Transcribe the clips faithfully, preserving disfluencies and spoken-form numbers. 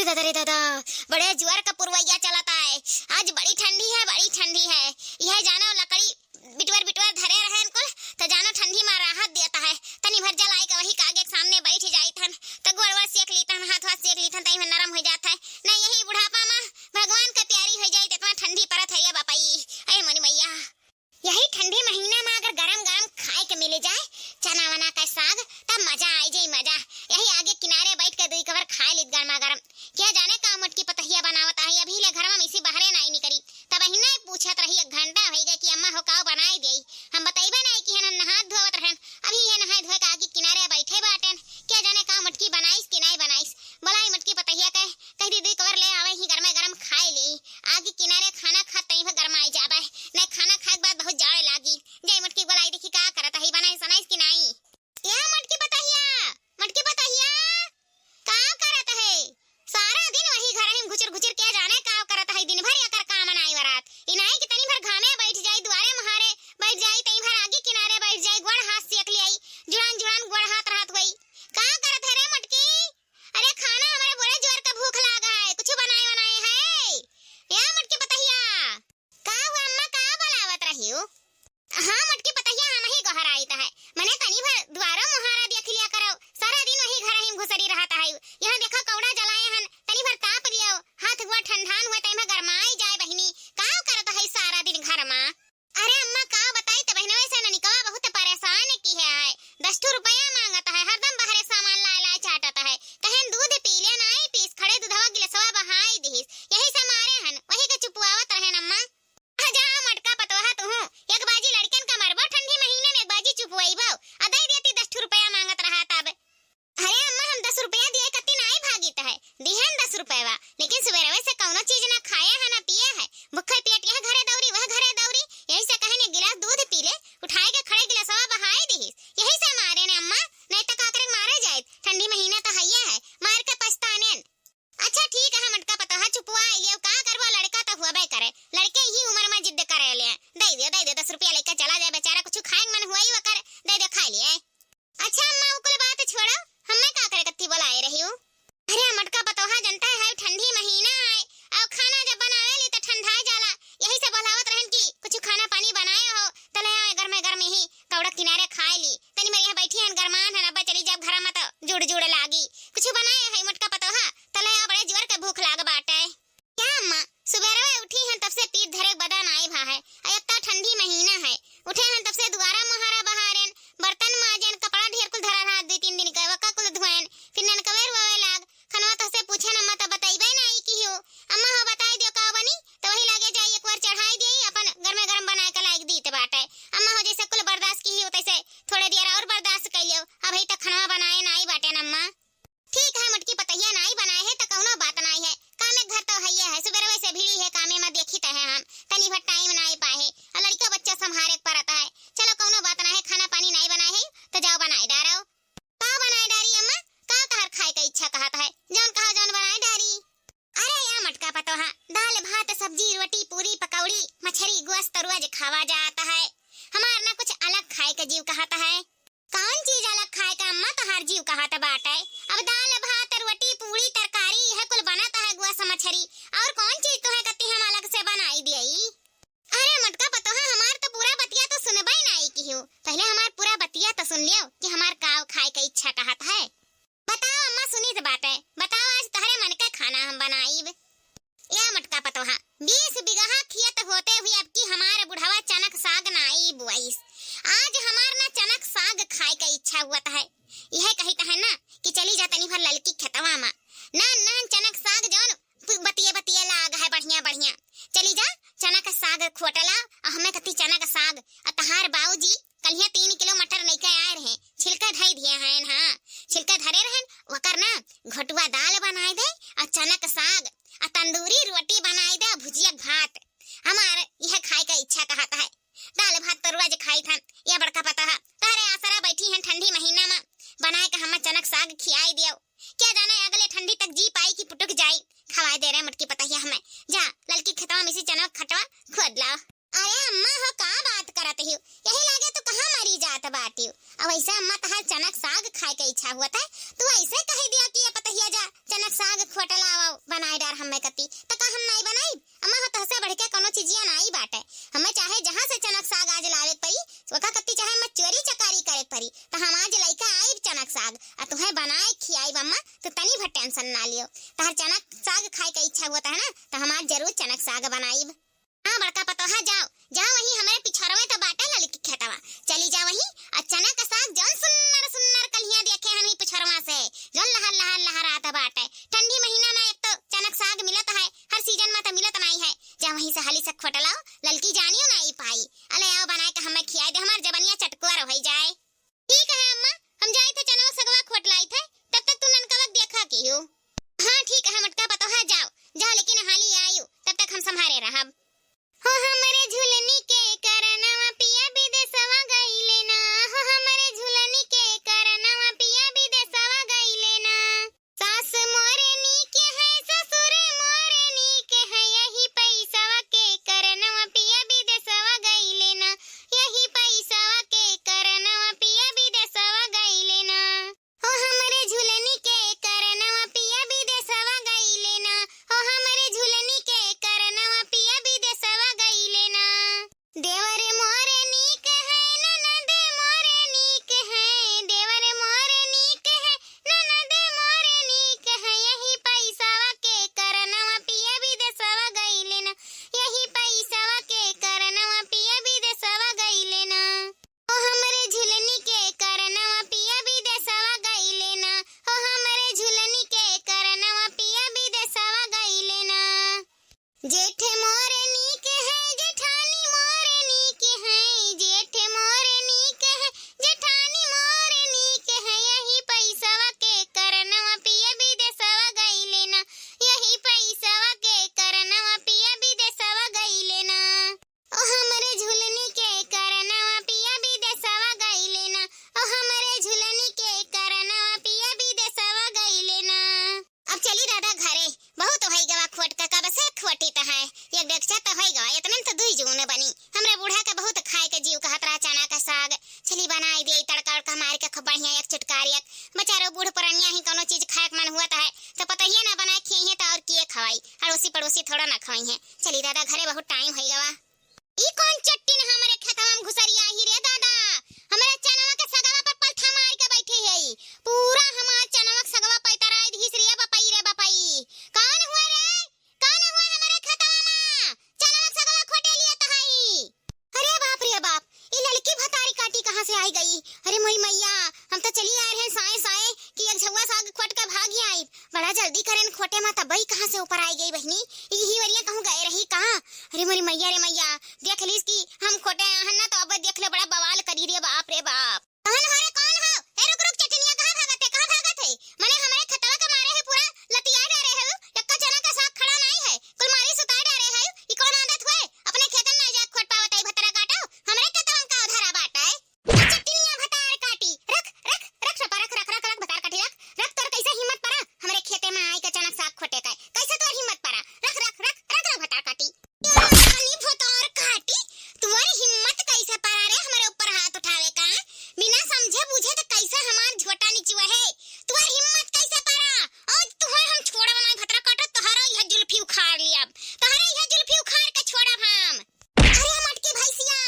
दादा रे दादा, बड़े जुआर का पुरवैया चलत आए। आज बड़ी ठंडी है, बड़ी ठंडी है। यह जानो लकड़ी बिटवर बिटवर धरे रहन कुल, त जानो ठंडी मा राहत देत है। तनी भर जलाई के वही कागे के सामने बैठ जाइत हन, त गोड़वा सेक लीत हन, हाथवा सेक लीत हन, तई में नरम हो जात है। न यही बुढ़ापा मा भगवान का प्यारी हो जाई, इतना ठंडी परत है ये बापई। अरे मोरी मैया, यही ठंडी महीना मा अगर गरम गरम खाए के मिले जाए, चना वना का साग, तब मजा आई जाई मजा। यही आगे किनारे बैठ के दुई कवर खाए लीत गरमा गरम। क्या जाने का मोटकी पतहिया बनावत आई, अभी ले घर मा इसी बहरे नाई निकरी। तब अहिना ही पूछत रही, एक घंटा होई गए कि अम्मा हो काव बनाए देई। हम बतइबे नाई कि हन नहात धोवत रहन, अभी ये नहाए धोए के आगे किनारे बैठे बाटेन। क्या जाने का मोटकी बनाइस कि नाई बनाइस। बोलाई मोटकी पतहिया के, कह दी दुई कवर ले आवे ही गरमा गरम खाए ली। आगे किनारे खाना खात तई भर गरमाई जाबे, न खाना खाए के बाद बहुत जाड़े लागी। जाई मोटकी बोलाई देखी का करत है, बनाइस बनाइस कि नाई। या मोटकी पतहिया, मोटकी पतहिया, का करत है? सारा दिन वही घर में घुचुर घुचुर के जाने का करत है, दिन भर एकर काम नाई वरात। ई नाई कि तनी भर घामे बैठ जाई, दुआरे मुहारे बैठ जाई, तई भर आगे किनारे बैठ जाई, गोड़ हाथ सेक लियाई, जुड़ान जुड़ान गोड़ हाथ रहत होई। का करत है रे मोटकी? अरे खाना हमरे बड़े जोर का भूख लागा है, कुछ बनाए बनाए है? या मोटकी पतहिया, का हुआ अम्मा, का बोलावत रही हो? हाँ मोटकी पतहिया, हम ही गोहराइत है, मने तनी भर द्वारो मुहारा देख लिया करो, सारा दिन वही घर ही घुसरी रहत है। यहाँ देखो कौड़ा जलाए हन, तनी भर ताप लियो, हाथ गोड़ ठंडान हुए, तई में गरमाई जाए बहिनी, का करत है सारा दिन घर मा? अरे अम्मा का बताई त बहिनवे से ननिकवा बहुत परेशान की है, दस ठो रुपया मांगत है, हरदम बहरे सामान लाए लाए चाटत है, कहेन दूध पी ले, नाई पीस, खड़े दूधवा गिलसवा बहाई दिहिस, यही से मारे हन, वही के चुपवावत रहन अम्मा। जा मोटका पतोहा तुहू, एक बाजी लड़कन का मरबो ठंडी महीने में, एक बाजी चुपवइबो, आ दई देती दस ठो रुपया मांगत रहा तब। अरे अम्मा, हम दस रुपया दिए कत्ती नाई भागित है, दिहन दस रुपयवा, लेकिन सुबेरवे से कौनो चीज ना खाए है ना पिए है, भूखे पेट यह घरे दौरी वह घरे दौरी, यही से कहन एक गिलास दूध पी ले, उठाए के खड़े गिलासवा बहाए दिहिस, यही से मारे ने अम्मा, नहीं तो का करे मारे जाए, ठंडी महीना तो हइये है, मार के पछतानेन। अच्छा ठीक है मोटका पतोहा, चुपवा आइली, अब का करबो, लड़का तो हुआबे करे, लड़के ही उम्र में जिद करे ले, दे दे, दे दे, दस रुपया लेके चला जाए बेचारा, कुछ खाए के मन हुआ ही वकर, दे दे, खा लिए। अच्छा अम्मा, वो कुल बात छोड़ो, हमें का करे कत्ती बोलाए रही हो? अरे मोटका पतोहा, जनता है ठंडी महीना है, और खाना जब बनावे ली तो ठंडा जाला, यही से बोलावत रहन कि कुछ खाना पानी बनाए हो, तो ले आए गर्मे गर्मे ही कौड़ा किनारे खाए ली, तनी मर यहाँ बैठी हन गरमान हन, अब चली जब घर में तो जुड़ जुड़ लागी, कुछ बनाए है मोटका पतोहा, तो ले आ बड़े जोर के भूख लाग बाटे। क्या अम्मा, सुबेरवे उठी हन तब से पीठ धरे बदन आई भा है, आ एक तो ठंडी महीना है, उठे हन तब से दुआरा मोहारा बहारेन, बर्तन माजेन, कपड़ा ढेर कुल धरा रहा दुई तीन दिन का, वका कुल धोएन, फिर ननकवे रोवे लाग, खनवा तोहसे पूछेन अम्मा त बतइबे नाई किहियो, अम्मा हो बताई दियो का बनी, त वही लागे जाई एक बार चढ़ाई दियो, अपन गरमे गरम बनाए के लायक दीत बाटे, अम्मा हो जैसे कुल बर्दाश्त किहियो तैसे थोड़े देर और बर्दाश्त कर लियो, अभी तक खनवा बनाए नाई बाटेन अम्मा। ठीक है मोटकी पतहिया, नाई बनाए है त कौनो बात नाई है, कामे घर तो हइये है, सुबेरवे से भिड़ी है कामे में, देखी त है हम, तनी भर टाइम नाई पाए है, और लड़का बच्चा संभारे के परत है। चलो कौनो बात ना है, खाना पानी नाई बनाए है तो जाओ बनाए डारो। का बनाए डारी अम्मा, का तहर खाए का इच्छा कहत है, जौन कहा जौन बनाए डारी। अरे या मोटका पतोहा, दाल भात सब्जी रोटी पूरी पकौड़ी मछरी गोश्त रोज खावा जात है, हमार ना कुछ अलग खाए का जीव कहत है। कौन चीज अलग खाए का अम्मा तोहार जीव कहत बाटे? अब दाल भात रोटी पूड़ी तरकारी यह कुल बनत है, गोस मछरी, और कौन चीज तुहे कती हम अलग से बनाई दियई? अरे मोटका पतोहा, हमार तो पूरा बतिया तो सुनबे नाई किहियो, पहले हमार पूरा बतिया तो सुन लियो कि हमार का खाए का इच्छा कहत है। बताओ अम्मा, सुनी से बाटे, बताओ आज तहरे मन के खाना हम बनाईब। या मोटका पतोहा, बीस बीघा खेत होते हुए अब की हमार बुढ़वा चनक साग नाई बुआईस। आज हमार ना चनक साग खाए का इच्छा हुआ है। यह कहित है ना कि चली जा तनी भर ललकी खेतवा मा, ना ना चनक साग जौन बतिये बतिये लाग है बढ़िया बढ़िया, चली जा चनक साग खोटला, और हमें कती चनक साग, और तहार बाऊजी कलिया तीन किलो मटर लेके आए रहे, छिलका धई दिए हैं, हाँ, छिलका धरे रहन, वकर ना घोटुआ दाल बनाए दे और चनक साग और तंदूरी रोटी बनाए दे और भुजिया भात। हमार यह खाए का इच्छा कहत है। दाल भात तो रोज खाई थन, यह बड़का पतोहा तहरे आसरा बैठी हैं ठंडी महीना में, बनाए के हमें चनक साग खियाई दियो। क्या जाने अगले ठंडी तक जी पाई कि पुटुक जाई। खवाए दे रहे मोटकी पतहिया हमें। जा ललकी खेतवा में से चनक खटवा खोद लाओ। अरे अम्मा हो, का बात करत हियो? यही लागे तू कहाँ मरी जात बाट? दियो। अब ऐसे अम्मा तहार चनक साग खाए के इच्छा हुआ था, तू ऐसे कह दिया कि ये पतहिया जा चनक साग खोटला बनाए डार हमें कती, त का हम नाई बनाई? अम्मा हो तहसे बढ़ के कोनो चीजिया नाई बाटे। हमें चाहे जहाँ से चनक साग आज लावे के पड़ी, ओका कती चाहे हमें चोरी चकारी करे के पड़ी, त हम आज लइका आइब चनक साग, आ तुहें बनाए खियाइब अम्मा, तो तनी भर tension ना लियो। तहार चनक साग खाए के इच्छा हुआ था ना, त हम आज जरूर चनक साग बनाइब। हाँ बड़का पतोहा, जाओ, जाओ, वहीं हमरे पिछरवे त बाटे ललकी खेतवा, चली जाओ वहीं। आ चनक साग जौन सुन्नर सुन्नर कलियां देखे हन वहीं पिछरवा से, जौन लहर लहर लहरात बाटे। ठंडी महीना में एक तो चनक साग मिलत है, हर season में त मिलत नाई है। जा वहीं से हाली से खोट लाओ, ललकी जानियो नाई पाई। अले आओ बनाए के हमें खियाए दे, हमार जबनिया चटकुआ रह जाए। ठीक है अम्मा, हम जाइत है चनवा सगवा खोट लाइत है, तब तक तू ननकवा के देखा किहू। हाँ ठीक है मोटका पतोहा, जाओ, जाओ लेकिन हाली आयु, तब तक हम संभारे रहब। हो हमरे झुलनी के करनवा पिया बिदेसवा गइले ना, हो हमरे झुलनी के करनवा पिया बिदेसवा गइले ना। सास मोरे नीक है, ससुर मोरे नीक है, यही पैसवा के करनवा पिया बिदेसवा गइले ना, यही पैसवा के करनवा पिया बिदेसवा गइले ना। हो हमरे झुलनी के करनवा पिया बिदेसवा गइले ना, हो हमरे झुलनी के करनवा पिया बिदेसवा गइले ना। देवर मोरे नीक है, ननद मोरे नीक है, देवर मोरे नीक है, ननद मोरे नीक है, यही पैसवा के करनवा पिया बिदेसवा गइले ना, यही पैसवा के करनवा पिया बिदेसवा गइले ना। ओ हमरे झुलनी के करनवा पिया बिदेसवा गइले ना, ओ हमरे झुलनी के करनवा पिया बिदेसवा गइले ना। जेठ मोरे नीक है, जेठानी मोरे नीक है, जेठ मोरे नीक है, जेठानी मोरे नीक है, यही पैसवा के करनवा पिया बिदेसवा गइले ना, यही पैसवा के करनवा पिया बिदेसवा गइले ना। ओ हमरे झुलनी के करनवा पिया बिदेसवा गइले ना, ओ हमरे झुलनी के करनवा पिया बिदेसवा गइले ना। अब चली दादा घरे, बहुत होई गवा खोट का, कब से खोटी त है, एक डेगचा त होई गवा, इतने में त दुई जून बनी। हमरे बूढ़ा के बहुत खाए के जीव कहत रहा चना का साग, चली बनाई दे तड़का उड़का मार के खूब बढ़िया एक चुटकार एक। बेचारो बूढ़ पुरनिया ही कोनो चीज खाए के मन हुआ त है, त पतहिया ना बनाए खियाई है त और किए खवाई, अड़ोसी पड़ोसी थोड़ा ना खवाई है। चली दादा घरे, बहुत टाइम होई गवा। ई कौन चट्टिन हमरे खेतवा में घुसरिया ही रे दादा? हमरे चनवा के सगवा पर पलथा मार के बैठे है। पूरा हमार चनवा के सगवा पैतराई दिहिस रे बपई रे बपई। कौन हुआ रे? कौन हुआ हमरे खेतवा में? चनवा के सगवा खोटे लिए तहाई। अरे बाप रे बाप, ई ललकी भतारी काटी कहाँ से आई गई? अरे मोरी मैया, हम तो चली आए रहे साए साए कि एक झउआ साग खोट के भाग आई। बड़ा जल्दी करेन खोटे मा, तबई कहाँ से ऊपर आई गई बहिनी? यही वरिया कहूँ गए रही कहाँ? अरे मोरी मैया रे मैया, देख लीस कि हम खोटे आहन ना, तो अब देख ले, बड़ा बवाल करी रे बाप रे बाप। कौन हो रे, कौन हो? ए, रुक, रुक, चटनिया, कहाँ भागत है, कहाँ भागत है? मने हमरे खतवा के मारे है पूरा लतिया डारे है, एक्का चना का साग खड़ा नहीं है, कुल मारी सुता डारे है। ई कौन आदत हुए? अपने खेतन ना जाके खोट पावत है, भतरा काटो, हमरे खेतवन का उधारा बाटा है। चट्टिनिया भतार काटी, रख, रख, रख सपा, रख, रख, रख, रख भतार काटी, रख, रख, तोर कैसे हिम्मत परा हमरे खेते में आई के चनक साग खोटे का? कैसे तोर हिम्मत परा? रख, रख, रख, रख, रख भतार काटी। रानी भतार काटी, तुम्हारी हिम्मत कैसे परा रे हमरे ऊपर हाथ उठावे का? बिना समझे बूझे तो कैसे हमार झोटा निचुआ है? तुम्हारी हिम्मत कैसे परा? आज तुम्हें हम छोड़ब ना भतरा काटो, तोहरा यह जुल्फी उखाड़ लिया, तोहरा यह जुल्फी उखाड़ के छोड़ब हम। अरे मटकी भैंसिया,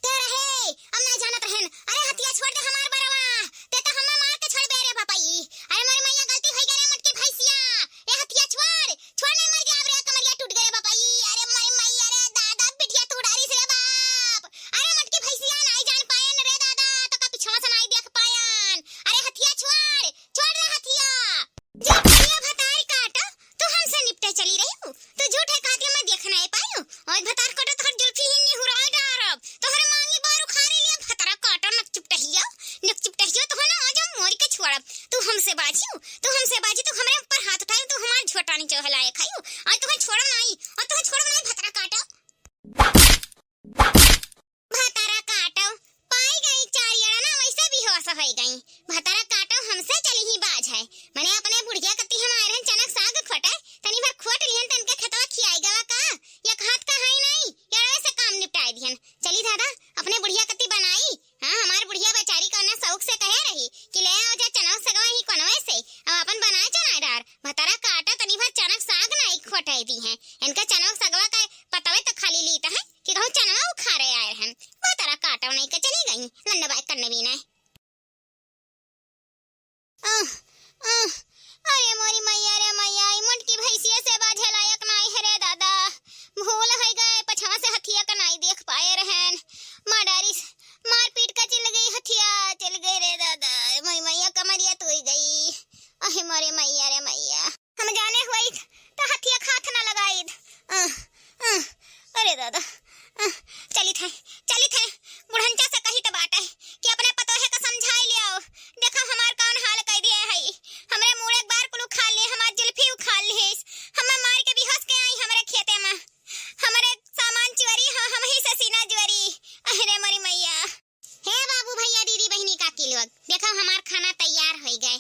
ते रहे, हम नहीं जानत रहन। अरे हथिया छोड़ दे हमार बरवा, ते तो हमें मार के छोड़ दे रे बपई। अरे मोरी मैया गलती हो गई रे मटकी भैंसिया, ए हथिया छोड़, छोड़ नहीं मर गया रे, कमरिया टूट गए रे बपई। अरे मोरी मैया रे दादा, पिठिया तू डारिस रे बाप। अरे मटकी भैंसिया नहीं जान पायन रे दादा, तो का पिछवा से नहीं देख पायन। अरे हथिया छोड़, छोड़ रे हथिया। झूठिया भतार काटो, तू हमसे निपटे चली रही हूँ, तू झूठे काटे मैं देख नहीं पायू। आज भतार काटो तोहर जुल्फी ही निहुराए डारब, तोहर मांगी बार उखाड़ी लिया भतरा काटो नक चुपटहिया, नक चुपटहिया तोहर ना आज हम मोरी के छोड़ब। तू हमसे बाजियो, तू हमसे बाजी, तू हमरे ऊपर हाथ उठाई, तू हमार झोटा नीचे हलाए खायू। आज तोहर छोड़ब नहीं, आज तोहर छोड़ब नहीं भतरा काटो। भतारा काटो, पाई गई चार अड़ा ना, वैसे बेहोश होई गई। भतारा काटो, हमसे चली ही बाज है। मने अपने बुढ़िया कती हम आए रहन चनक साग खोटे, तनी भर खोट लिहन तन के खेतवा खियाई गवा का? एक हाथ का है नहीं, अड़वे से काम निपटाई दिहन। चली दादा, अपने बुढ़िया कती बनाई। हाँ, हमार बुढ़िया बेचारी का बहिनी लोग, देखो हमार खाना तैयार होइ गए।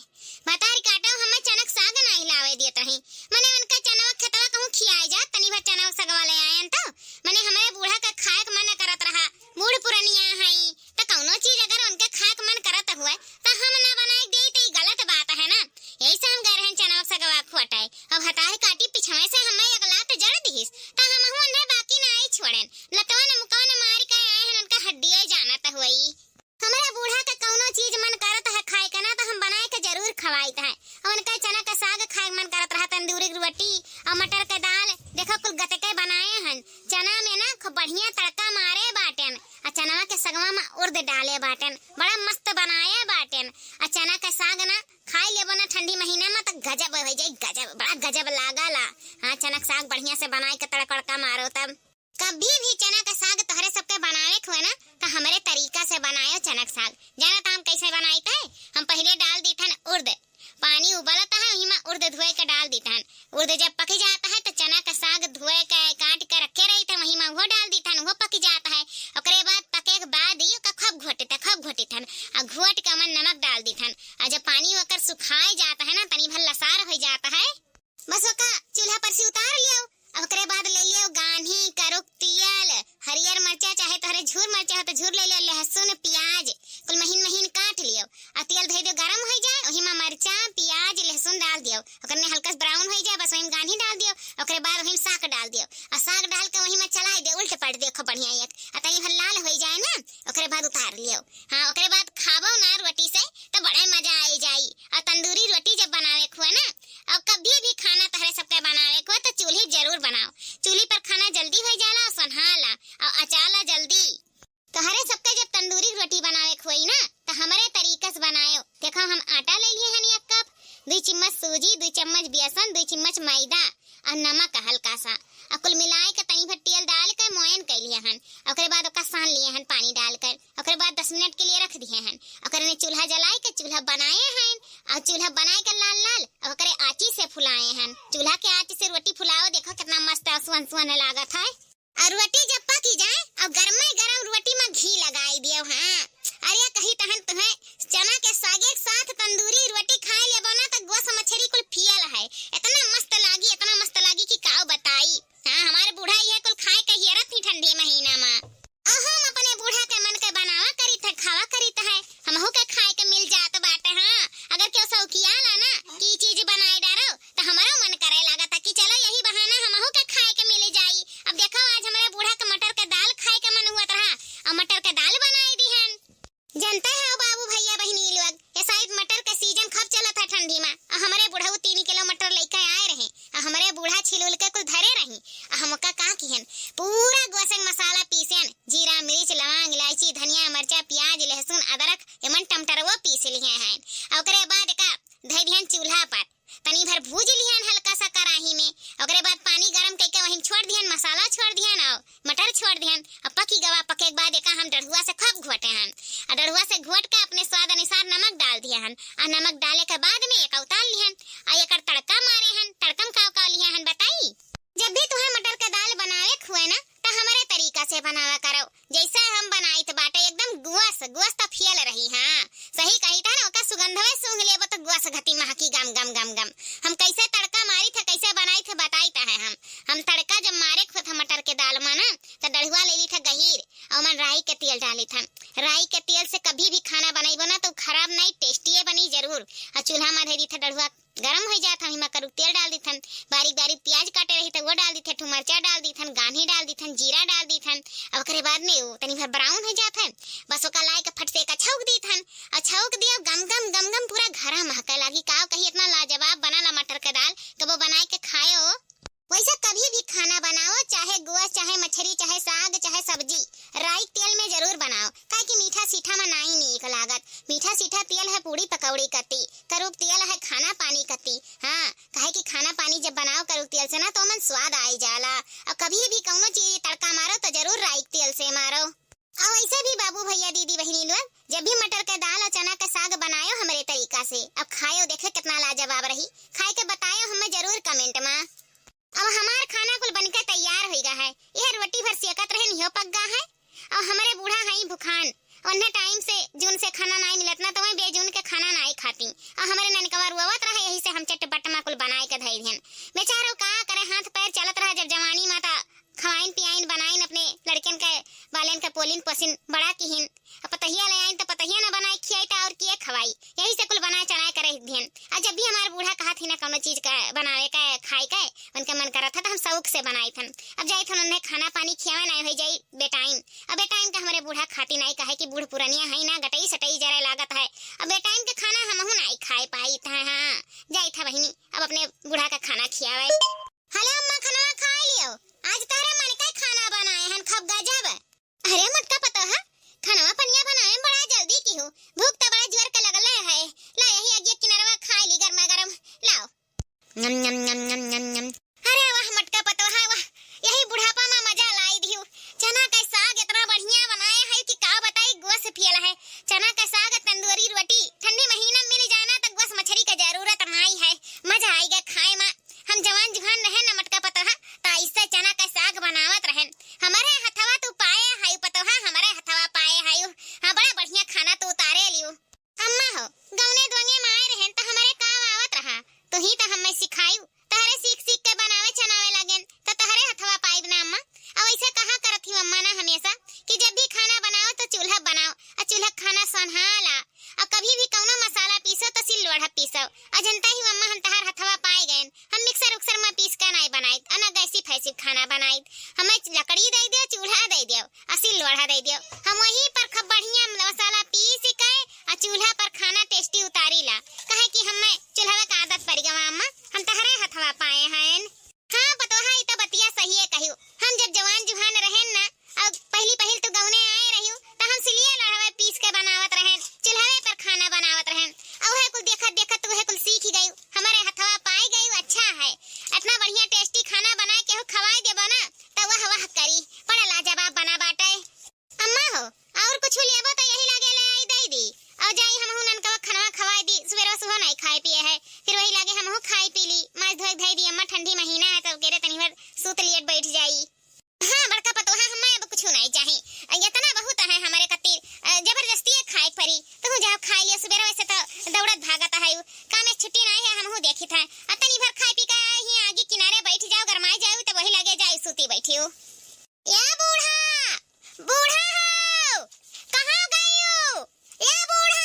भतारी काटो, हमें चनक साग नाहीं लावे देत रही। मने उनका चनवा खेतवा कहूँ खियाए जात, तनी भर चनवा सगवा ले आयन तो। मने हमरे बूढ़ा का खाए के मन करत रहा। बूढ़ पुरनिया हई, त कौनो चीज अगर उनके खाए के मन करत हुए, त हम ना बनाए के देई, त ई गलत बात है ना। यही से हम गए रहन चनवा सगवा खोटे। अब भतारी काटी पिछवे से हमें एक लात जड़ दिहिस, त हमहू उन्हें बाकी ना आई छोड़ेन। लतवन मुकवन मारी के आए हन, उनका हड्डिये जानत हुई। हमरा बूढ़ा के कौनो चीज मन करत है खाए के ना, त हम बनाए के जरूर खवाइत है। और उनका चना के साग खाए के मन करत रहा, तंदूरी रोटी और मटर के दाल। देखो, कुल गतके बनाए हन। चना में ना खूब बढ़िया तड़का मारे बाटेन, आ चनवा के सगवा में उर्द डाले बाटेन, बड़ा मस्त बनाए बाटेन। आ चना के साग ना खाए लेबो ना ठंडी महीना में, त गजब हो जाई, गजब, बड़ा गजब लागला। हाँ, चना के साग बढ़िया से बनाए के तड़का वड़का मारो तब। कभी भी चना का साग तोहरे सबके बनावे के हुए ना, त हमरे तरीका से बनायो चना का साग। जाना त हम कैसे बनाइत है? हम पहिले डाल दीथन उर्द, पानी उबलत है, वही में उर्द धोए के डाल दीथन। उर्द जब पक जात है, त चना का साग धोए के काट के रखे रहित है, वही में वो डाल दीथन, वो पक जात है। ओकरे बाद पके के बाद ही ओका खूब घोटित है, खूब घोटित हन, आ घोट के ओमन नमक डाल दीथन। आ जब पानी ओकर सुखाए जात है ना, तनी भर लसार हो जात है, बस ओका चूल्हा पर से उतार लियो। अब ओकरे बाद ले लियो गान्ही, करुक, तियल, हरियर मरचा, चाहे तोहरे झूर मरचा हो तो झूर ले लियो, लहसुन, प्याज, कुल महीन महीन काट लियो। आ तियल धई दियो, गरम हो जाए, वही में मरचा, प्याज, लहसुन डाल दियो। ओकरे में हल्का सा brown हो जाए, बस वही में गान्ही डाल दियो। ओकरे बाद वही में साग डाल दियो। आ साग डाल के वही में चलाए दियो, उल्ट पलट दियो खूब बढ़िया एक। आ तनी भर लाल हो जाए ना, ओकरे बाद उतार लियो। हाँ, ओकरे बाद खाबो ना रोटी से, तो बड़ा मजा आ जाई। आ तंदूरी रोटी जब बनावे के हुए ना, और कभी भी खाना तहरे सबके बनावे के हो, तो चूल्ही जरूर बनाओ। चूल्ही पर खाना जल्दी हो जाला और सोन्हाला और अचाला जल्दी। तहरे सबके जब तंदूरी रोटी बनावे के होई ना, तो हमरे तरीका से बनायो। देखो, हम आटा ले लिए हन एक कप, दुई चम्मच सूजी, दुई चम्मच बेसन, दुई चम्मच मैदा और नमक हल्का सा, और कुल मिलाए के तनी भर तेल डाल के मोयन कर लिए हन। ओकरे बाद ओका सान लिए हन पानी डालकर। ओकरे बाद दस मिनट के लिए रख दिए हन। ओकरे ने चूल्हा जलाए के चूल्हा बनाए हन, और चूल्हा बनाए के लाल लाल, और ओकरे आँची से फुलाए हन। चूल्हा के आँची से रोटी फुलाओ, देखो कितना मस्त सुअन सुअन लागत है। और रोटी जब पकी जाए, और गरमे गरम रोटी में घी लगाई दियो। हाँ, अरे कही तहन तुम्हें चना के सागे के साथ तंदूरी रोटी खाए लेबो ना, तो गोस मछरी कुल फेल है। इतना मस्त लागी, इतना मस्त लागी कि काव बताई। हाँ, हमारे बूढ़ा ये कुल खाए के हियरत ही ठंडी महीना में। अहो, हम अपने बूढ़ा के मन के बनावा करीत है, खावा करीत है, हमहू के खाए के मिल जात बाटे। हाँ, अगर केहू शौकिया ला ना कि ई चीज बनाए डारो, तो हमरो मन करे लागत है कि चलो यही बहाना हमहू के खाए के मिल जाई। अब देखो, आज हमरे बूढ़ा के मटर के दाल खाए के मन हुआ रहा, और मटर के दाल बनाए दिहन। जनते हो बाबू, भैया, बहिनी लोग, ये साइड मटर के सीजन खूब चलत है ठंडी में। आ हमरे बुढ़ऊ तीन किलो मटर लेके आए रहे, आ हमरे बूढ़ा छिलुल के कुल धरे रही। आ हम ओका का किहन, पूरा गोसक मसाला पीसेन, जीरा, मिर्च, लवांग, इलायची, धनिया, मरचा, प्याज, लहसुन, अदरक, एमन टमाटरवो पीस लिए हैं। आ ओकरे बाद एका धइ दिहन चूल्हा पर, तनी भर भूज लिहन हल्का सा कढ़ाई में। ओकरे बाद पानी गरम कइके वहीं छोड़ दिहन, मसाला छोड़ दिहन और मटर छोड़ दिहन। अब पकी गवा, पके के बाद एका हम डढ़ुआ से खूब घोटे हन। आ डढ़ुआ से घोट के अपने स्वाद अनुसार नमक डाल दिए हन। आ नमक डाले के बाद में एका उतार लिहन। आ एकर तड़का मारे हन। तड़का में का का लिए हन बताई? जब भी तुहे मटर के दाल बनावे के हुए ना, त हमरे तरीका से बनावा करो। जैसे हम बनाइत बाटे एकदम गुआस, गुआस त फेल रही। हाँ, सही कही था ना, ओका सुगंधवे सूंघ लेबो त गुआस घती महकी गम, गम, गम, गम। हम कैसे तड़का मारी थे, कैसे बनाई थे, बताई थे हम। हम तड़का जब मारे खुद हम मटर के दाल में ना, त डढ़ुआ ले ली थे गहीर, और मन राई के तेल डाली थे। राई के तेल से कभी भी खाना बनाइबो ना, तो खराब नहीं, टेस्टिए बनी जरूर। और चूल्हा में धरी थे डढ़ुआ गरम हो जात, हम हिमा करुक तेल डाल दीथन, बारीक बारीक प्याज काटे रही थे, वो डाल दीथे, ठू मरचा डाल दीथन, गान्ही डाल दीथन, जीरा डाल दीथन। अब ओकरे बाद में वो तनी भर brown हो जात है, बस ओका लाए के फट से एका छौंक दीथन, और छौंक दियो, गम गम गम गम पूरा घरा महके लागी। का कही, इतना लाजवाब बना ला मटर के दाल, कबो बनाए के खायो। वैसे कभी भी खाना बनाओ, चाहे गोश्त, चाहे मछरी, चाहे साग, चाहे सब्जी, राई तेल में जरूर बनाओ, काहे कि मीठा सीठा में नाई नीक लागत। मीठा सीठा तेल है पूड़ी पकौड़ी कती, करूक तेल है खाना पानी कती। हाँ, काहे कि खाना पानी जब बनाओ करूक तेल से ना, तो ओमन स्वाद आई जाला। और कभी भी कौनो चीज तड़का मारो तो जरूर राई के तेल से मारो। और वैसे भी बाबू भैया दीदी बहिनी लोग, जब भी मटर के दाल और चना के साग बनायो हमरे तरीका से, अब खायो, देखे कितना लाजवाब रही। खाए के बतायो, हमें जरूर comment में। अब हमार खाना कुल बनके तैयार होई गा है। यह रोटी भर सेकत रहे, निहो पक गा है। अब हमरे बूढ़ा हई भुखान, उन्हें टाइम से जून से खाना नाई मिलत ना, तो वहीं बेजून के खाना नाई खाती। और हमरे ननकवा रोवत रहे, यही से हम चटपट मा कुल बनाए के धई दिहन। बेचारो का करे, हाथ पैर चलत रहा। जब जवानी मा ता खवाइन पियाइन बनाइन, अपने लड़कन के बालन के पोलिन पोसिन बड़ा किहिन। अब पतहिया ले आइन तो पतहिया ना बनाए खियाई तो और किए खवाई, यही से कुल बनाए चढ़ाए करे दिहन। और जब भी हमारे बूढ़ा कहत ही ना कौनो चीज का बनावे का खाए के, उनके मन करत है तो हम शौक से बनाई थन। अब जाई थन उन्हें खाना पानी खियावे, नाई हो जाई बेटाइम। अब बेटाइम का हमरे बूढ़ा खाती नाई, काहे कि बूढ़ पुरनिया है ना, गटई सटई जरे लागत है। अब बेटाइम के खाना हमहू नाई खाए पाई था। हाँ, जाई था बहिनी, अब अपने बूढ़ा का खाना खियावे। हेलो अम्मा, खाना खा लियो, आज तोहरे मन का खाना बनाए हन, खूब गजब। अरे मोटका पतोहा, खानवा पनिया बनाए में बड़ा जल्दी किहू, भूख त बड़ा जोर के लगले है। ला यही अगिया किनारवा खाई ली गरमा गरम, लाओ। नम नम नम नम नम नम। अरे वाह मोटका पतोहा वाह, यही बुढ़ापा मा मजा लाई दिहू। चना का साग इतना बढ़िया बनाए है कि का बताई, गोस पियल है। चना का साग तंदूरी रोटी ठंडी महीना मिल जाए ना तो गोस मछरी का जरूरत नाई है। मजा आइगा खाए मा। हम जवान जुहान रहे ना मोटका पतोहा, ता इससे चना का साग बनावत रहन। हमरे हथवा तू पाए हायु पतोहा, हमरे हथवा पाए हायु। हाँ, बड़ा बढ़िया खाना तू उतारे लियू। अम्मा हो, गौने दुआंगे मा आए रहन त हमरे का आवत रहा, तू ही त हमें सिखायू। तहरे सीख सीख के बनावे चनावे लागेन, त तहरे हथवा पाइब ना अम्मा। अब ऐसे कहा करत ही अम्मा ना हमेशा कि जब भी खाना बनाओ तो चूल्हा बनाओ, और चूल्हा खाना सोन्हाला, और कभी भी कौनो मसाला पीसो तो सिल लोढ़ा पीसो। और जनता ही अम्मा हम तहार हथवा पाए गएन, हम मिक्सर उक्सर मा पीस के नाई बनाइत, अना गैसी फैसी खाना बनाइत। हमें लकड़ी दे दियो, चूल्हा दे दियो, असिल लोढ़ा दे दियो, हम वही पर खूब बढ़िया मसाला पीस के आ चूल्हा पर खाना टेस्टी उतारी ला, काहे कि हमें चूल्हा का आदत पड़ गवा अम्मा, हम तहरे हथवा पाए हैं। हाँ पतोहा, ई तो बतिया सही है कहियो, हम जब जवान जुहान रहेन ना, और पहली पहिल तो गौने आए रहियो, तो हम सिलिया लोढ़वे पीस के बनावत रहेन, चूल्हे पर खाना बनावत रहेन, और वह कुल देखत देखत तू वह कुल सीख गई, हमारे हथवा पाए गई, अच्छा है, इतना बढ़िया टेस्टी खाना बना के हो खवाए देबो ना, तो वह वह करी, बड़ा लाजवाब बना बाटे। अम्मा हो, और कुछ लेबो तो यही लागे ले आई दे दी। और जाई हमहू ननकवा खनवा खवाई दी, सुबेरवा सुबह नहीं खाए पिए है, फिर वही लागे हमहू खाई पी ली, माज धोई धई दी अम्मा, ठंडी महीना है तो केरे तनी भर सूत लियट बैठ जाई। हाँ बड़का पतोहा, हमें अब कुछ नहीं चाही, इतना बहुत है हमारे खातिर। अ, जबरदस्ती खाए परी, तू जाओ खाई लियो, सुबेरवा से तो दौड़त भागत है, काम में छुट्टी नहीं है, हमहू देखी था। अब तनी भर खाए पी के ही आगे किनारे बैठ जाओ, गरमाए जाओ तो वही लागे जाई सूती बैठियो। ए बूढ़ा, बूढ़ा हो, कहाँ गइयो? ए बूढ़ा!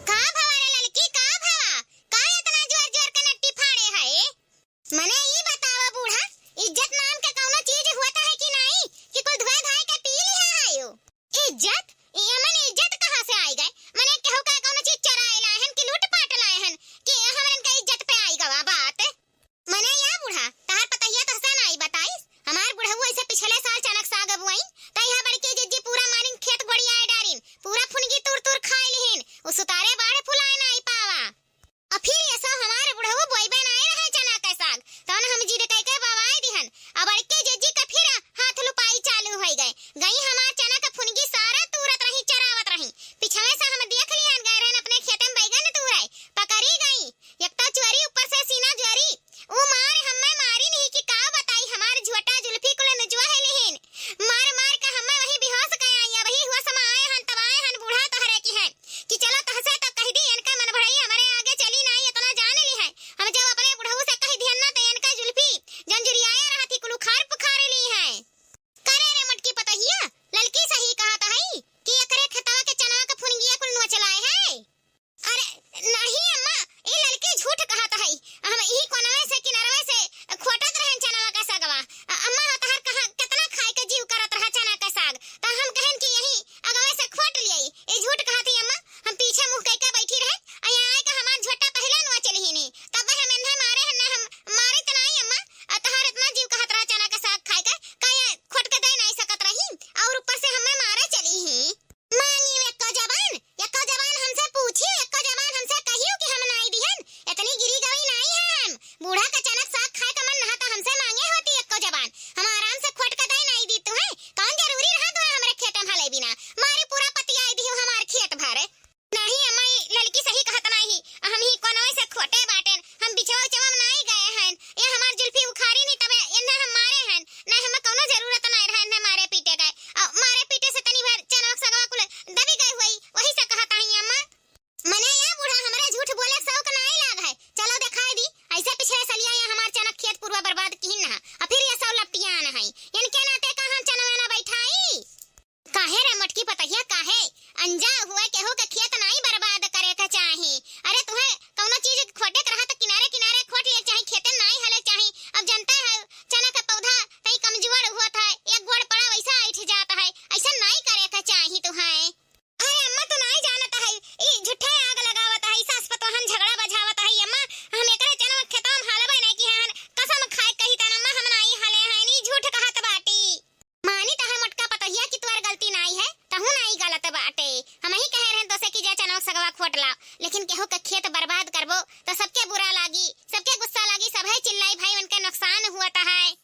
का भवा रे ललकी, का भवा? का इतना जोर जोर के नट्टी फाड़े है? मने ई बतावा बूढ़ा, इज्जत नाम के कौनो चीज होता है कि नहीं, कि कुल धोए धाए के पी लिया है यू? इज्जत? ई हमन इज्जत कहाँ से आई गए? मने केहू का कौनो चीज चोराए लाए हन कि लूट पाट लाए हन कि हमरे तोहके खेत नाई बर्बाद करे के चाही। अरे तुहे कौनो चीज खोटे के रहा त किनारे किनारे खोट ले चाही, खेते नाई हले चाही। अब जनते है चना के पौधा तई कमजोर होत है, एक गोड़ पड़ा वैसा ऐठ जात है, ऐसा नाई करे के चाही तुहे। अरे अम्मा, तू नाई जानत है, ई झूठे आग लगावत है, सास पतोहन झगड़ा बझावत है। अम्मा, हम एकरे चनवा खेतवा में हालबे नहीं की हन, कसम खाए कही तन अम्मा, हम नाई हाले हैं, ई झूठ कहत बाटी। मानी तहार मोटका पतोहिया कि तोर गलती नाई है, तहू नाई गलत बाटे। हमही कहे रहन तोसे कि जा चनवा सगवा खोट लाओ, लेकिन केहू के खेत बर्बाद करबो तो सबके बुरा लागी, सबके गुस्सा लागी, सबहे चिल्लाई भाई उनके नुकसान हुआ है।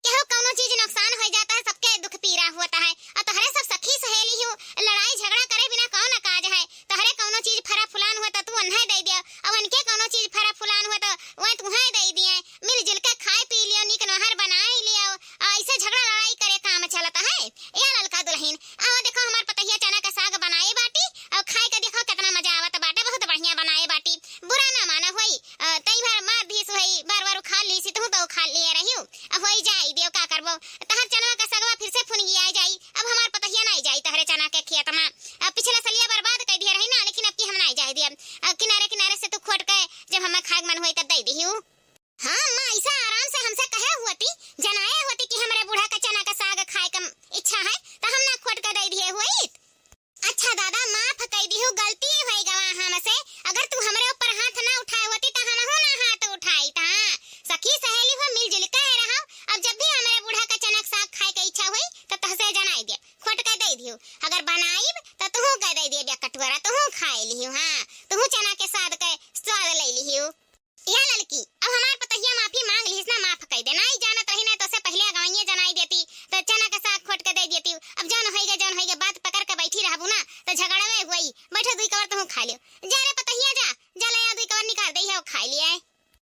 केहू कौनो चीज नुकसान हो जाता है, सबके दुख पीरा होता है। और तोहरे सब सखी सहेली हो, लड़ाई झगड़ा करे बिना कौन काज है? तोहरे कौनो चीज फरा फुलान हुआ तो तू उन्हें दे दियो, और उनके कौनो चीज फरा फुलान हुआ तो वह तुहें दे दिए। मिलजुल के खाए पी लियो, नीक नोहर बनाए लियो, और ऐसे झगड़ा लड़ाई करे काम चलता है? ए ललका दुल्हन, आओ देखो हमार पतोहिया चना के साग बनाए बाटी और खाए के देखो कितना मजा आवत बाटे, बहुत बढ़िया बनाए बाटी। बुरा ना माना होई, अ, तई भर मार दी सुहई, बार बार उखाड़ ली सी, तू तो उखाड़ लिए रही हो। अब होई जाई दियो, का करबो? तहर चनवा के सगवा फिर से फुनगी आ जाई। अब हमार पतोहिया नाई जाई तहरे चना के खेत में। अब पिछला सलिया बर्बाद कर दिए रही ना, लेकिन अब की हम नाई जाए दिए। अब किनारे किनारे से तू खोट के जब हमें खाए के मन होई तब दे दिहू। हाँ अम्मा, ऐसा आराम से हमसे कहे होती, जनाए होती कि हमरे बूढ़ा का चना का साग खाए का इच्छा है, तो हम ना खोट के दे दिए होइत। अच्छा दादा, माफ कई दिहु, गलती होई गवा हमसे। अगर तू हमरे ऊपर हाथ ना उठाए होती तो हमहू ना हाथ उठाई था। सखी सहेली हो, मिलजुल के रहो। अब जब भी हमरे बूढ़ा का चना का साग खाए के इच्छा हुई तो तहसे जनाई दे, खोट के दे दिहु। अगर बनाइब तो तुहू के दे दिए कटोरा, तुहू खाए लिहु। हाँ, तुहू चना के साग के स्वाद ले लिहु। या ललकी, अब हमार पतोहिया माफी मांग लिहिस ना, माफ कई दे। नाई जानत रही ना, तोसे पहिले अगवाइये जनाई देती, तो चना के साग खोट के दे देती। अब जौन होइगे, जौन होइगे, बात पकड़ के बैठी रहबू ना, तो झगड़वे हुई। बैठो, दुई कवर तहूँ खा लियो। जा रे पतोहिया, जा, जा ले आ दुई कवर निकाल दे, हो खाई लिया है।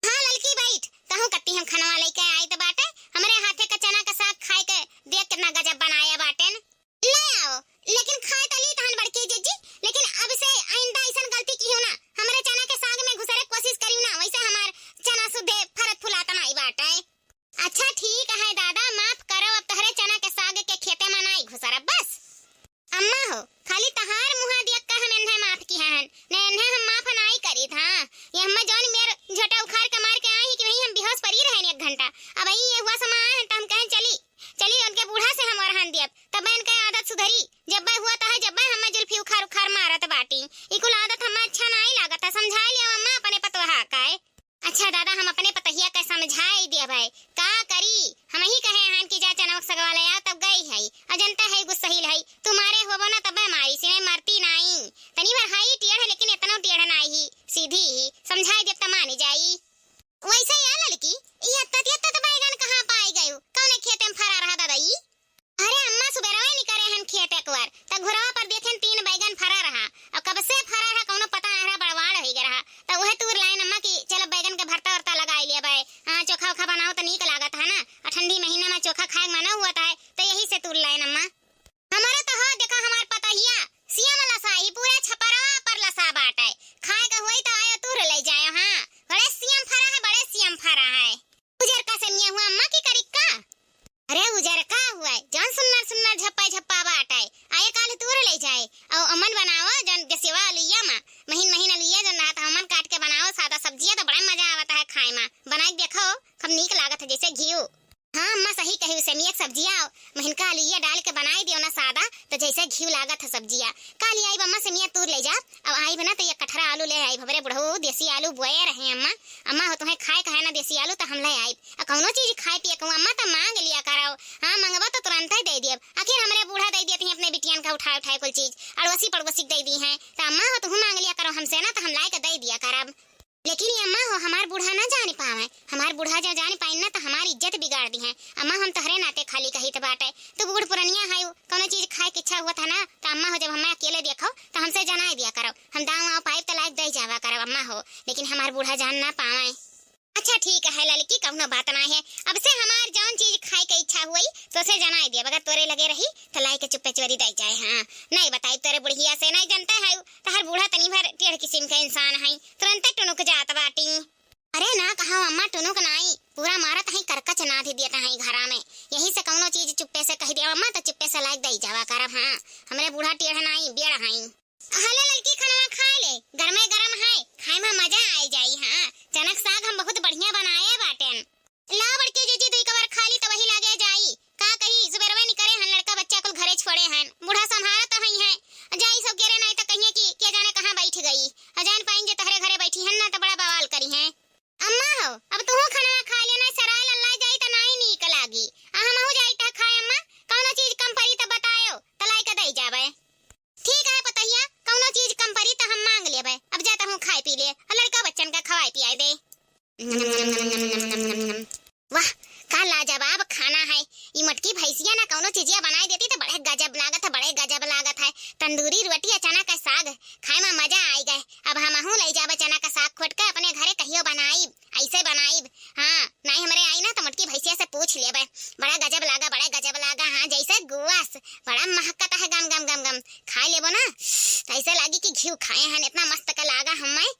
हाँ ललकी, बैठ, तहूँ कत्ती हम खनवा लेके आई तो बाटे, हमरे हाथे का चना का साग खाए के देख कितना गजब बनाया बाटेन। ले आओ, लेकिन खाए त ली तहन बड़की जिज्जी, लेकिन अब से आइंदा ऐसन गलती किहू ना, हमरे चना के साग में घुसरे के कोशिश करियो ना, वैसे हमार चना सुधे फरत फुलात नाई बाटे। अच्छा ठीक है दादा, माफ करो, अब तहरे चना के साग के खेते में नाई घुसरब बस। अम्मा हो, खाली तहार मुहा देख के हम एन्हे माफ किहे हन, ने एन्हे हम माफ नाई करी था। ये अम्मा जौन मेर झोटा उखाड़ के मार के आई कि वहीं हम बेहोश परी रहे एक घंटा। अब ई ये हुआ समा आए हैं तो हम कहें चली, चली उनके बूढ़ा से हम ओरहन दियब, तब इनके आदत सुधरी। जब हुआ तो है, जब हम जुल्फी उखाड़ उखाड़ मारत बाटी, ई कुल आदत हमें अच्छा नाई लागत है। समझाई लियो अम्मा अपने पतोहा का है। अच्छा दादा, हम अपने पतोहिया के समझाई दियब है, का करी? हम ही कहे हन कि जा चनवा के सगवा ले आ, तब गई है। अजंता है गुस्सहिल है, तू मारे होबो ना तब मारी, सिने मरती नाई। तनी भर हाई टेढ़ है, लेकिन इतना टेढ़ नाई ही, सीधी ही। समझाई देब त मानी जाई। वैसे या ललकी, ई अत्तत अत्तत बैगन कहाँ पाई गयू? कौने खेते में फरा रहा दादा ई? अरे अम्मा, सुबेरवे निकरे हन खेत एक बार, त घुरवा पर देखेन तीन बैगन फरा रहा, और कब से फरा रहा कौनो पता नहीं रहा, बड़वाड़ हो गया रहा, त वह तूर लाइन अम्मा की चल बैगन के भरता उरता लगाई लिया बाय। हाँ, चोखा ओखा बनाओ त नीक लागत है ना, और ठंडी महीना में चोखा खाए के मना हुआ है, त यही से तूर लाइन अम्मा। हमारे तो हो देखा हमार पतोहिया, सियम लसा ही पूरा छपरवा पर लसा बाटे, खाए के होई त आयो तूर ले जायो। हाँ, बड़े सियम फरा है, बड़े सियम फरा है। उजरका सेमिया हुआ अम्मा की करिक्का? अरे उजरका हुआ है, जौन सुन्नर सुन्नर झप्पा झप्पा बाटे, आए काल तूर ले जाए। और अमन बनाओ जौन देसिवा अलुइया मा, महीन महीन अलुइया जौन रहत है, अमन काट के बनाओ सादा सब्जिया, तो बड़ा मजा आवता है खाए मा। बनाई के देखो, खूब नीक लागत है जैसे घीव। हाँ अम्मा सही कही, सेमिया के सब्जिया और महीन का अलुइया डाल के बनाई दियो ना सादा, तो जैसे घीव लागत है सब्जिया। काल आई अम्मा सेमिया तूर ले जा, अब आई बना तो ये कटहरा आलू ले आई, भवरे बुढ़ऊ देसी आलू बोए रहे अम्मा। अम्मा हो तुम्हें खाए कहे ना देसी आलू तो हम ले आई। आ कौनो चीज खाए पिए कहूँ अम्मा, त मांग लिया करो। हाँ, मंगबो तो तुरंत ही दे दियब। आखिर हमरे बूढ़ा दे दिए थे अपने बिटियन का उठाए उठाए कुल चीज, अड़ोसी पड़ोसी के दे दी हैं। त अम्मा हो, तुहू मांग लिया करो हमसे ना, त हम लाए के दे दिया करब। लेकिन ये अम्मा हो, हमार बूढ़ा ना जान पावे। हमार बूढ़ा जो जान पाइन ना, त हमार इज्जत बिगाड़ दी है। अम्मा, हम तोहरे नाते खाली कही त बाटे, तू बूढ़ पुरनिया है, कौनो चीज खाए के इच्छा हुआ था ना, त अम्मा हो, जब हमें अकेले देखो, त हमसे जनाए दिया करो। हम दाव आव पाइब त लाए के दे जावा करब अम्मा हो, लेकिन हमार बूढ़ा जान ना पावे। अच्छा ठीक है ललकी, कौनो बात ना है। अब से हमार जौन चीज खाए के इच्छा हुई तो से जनाई दियब, अगर तोरे लगे रही तो लाई के चुप्पे चोरी दे जाए। हाँ, नहीं बताई तोरे बुढ़िया से, नहीं जनते है तहार बूढ़ा तनी भर टेढ़ किस्म के इंसान है, तुरंते टुनुक जात बाटी। अरे ना कहा अम्मा, टुनुक नाई, पूरा मारत है करकच नाध दियत है घरा में, यही से कौनो चीज चुप्पे से कह दिया अम्मा तो चुप्पे से लाइक दे जावा करब। हाँ, हमरे बूढ़ा टेढ़ नाई, बेड़ है। हले ललकी, खनवा खाए ले, गरमे गरम है, खाए में मजा आए जाई। हाँ, चनक साग हम बहुत बढ़िया बनाए बाटेन। लाओ बड़की जीजी, दुई कवर खा ली त वही लागे जाई। का कही, सुबेरवे निकरे हन, लड़का बच्चा कुल घरे छोड़े हन, बूढ़ा संभारत हई हैं। जाई सब गेरे नाई त कहिए कि के जाने कहाँ बैठ गई। जान पाइन जे तहरे घरे बैठी हन ना त बड़ा बवाल करी हैं। अम्मा हो, अब तुहू खनवा खा लेना, सराय लल्ला जाई त नाई नीक लागी। आ हमहू जाई त खाए अम्मा, कौनो चीज कम परी त बतायो, त लाई के दई जाबे। ठीक है पतहिया, कौनो चीज कम परी त हम मांग लेबे। अब जा तहूँ खाए पी ले, और लड़का बच्चन का खवाए पियाए दे। वाह, का लाजवाब खाना है। ई मोटकी भैंसिया ना कौनो चीजिया बनाई देती त बड़े गजब लागत है, बड़े गजब लागत है। तंदूरी रोटी और चना का साग खाए में मजा आई गए। अब हमहू लई जाबे चना का साग खोट के अपने घरे कहियो बनाइब, ऐसे बनाइब। हाँ, नाई हमरे आई ना त मोटकी भैंसिया से पूछ लेबे। बड़ा गजब लागा, बड़ा गजब लागा। हाँ, जैसे गुआस, बड़ा महकत है गम गम गम गम। खा लेबो ना, त ऐसे लागी कि घिउ खाए हन, इतना मस्त का लागा हमें।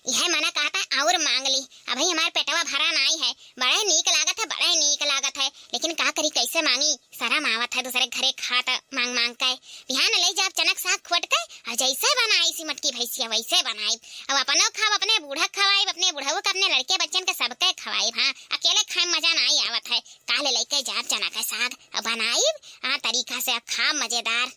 यह मना कहता और मांग ली, अभी हमार पेटवा भरा नाई है। बड़े नीक लागत है, बड़े नीक लागत है, लेकिन का करी, कैसे मांगी, शरम आवत है दूसरे घरे खात मांग मांग के। बिहान ले जाब चनक साग खोट के, और जैसे बनाई सी मोटकी भैंसिया वैसे बनाई। अब अपनो खाब, अपने बूढ़ा खवाइब, अपने बुढ़ऊ के, अपने लड़के बच्चन के सबके खवाइब। हाँ, अकेले खाए में मजा नाई आवत है। काल लेके जाब चना के साग, अब बनाइब, हाँ, तरीका से अब खाब मजेदार।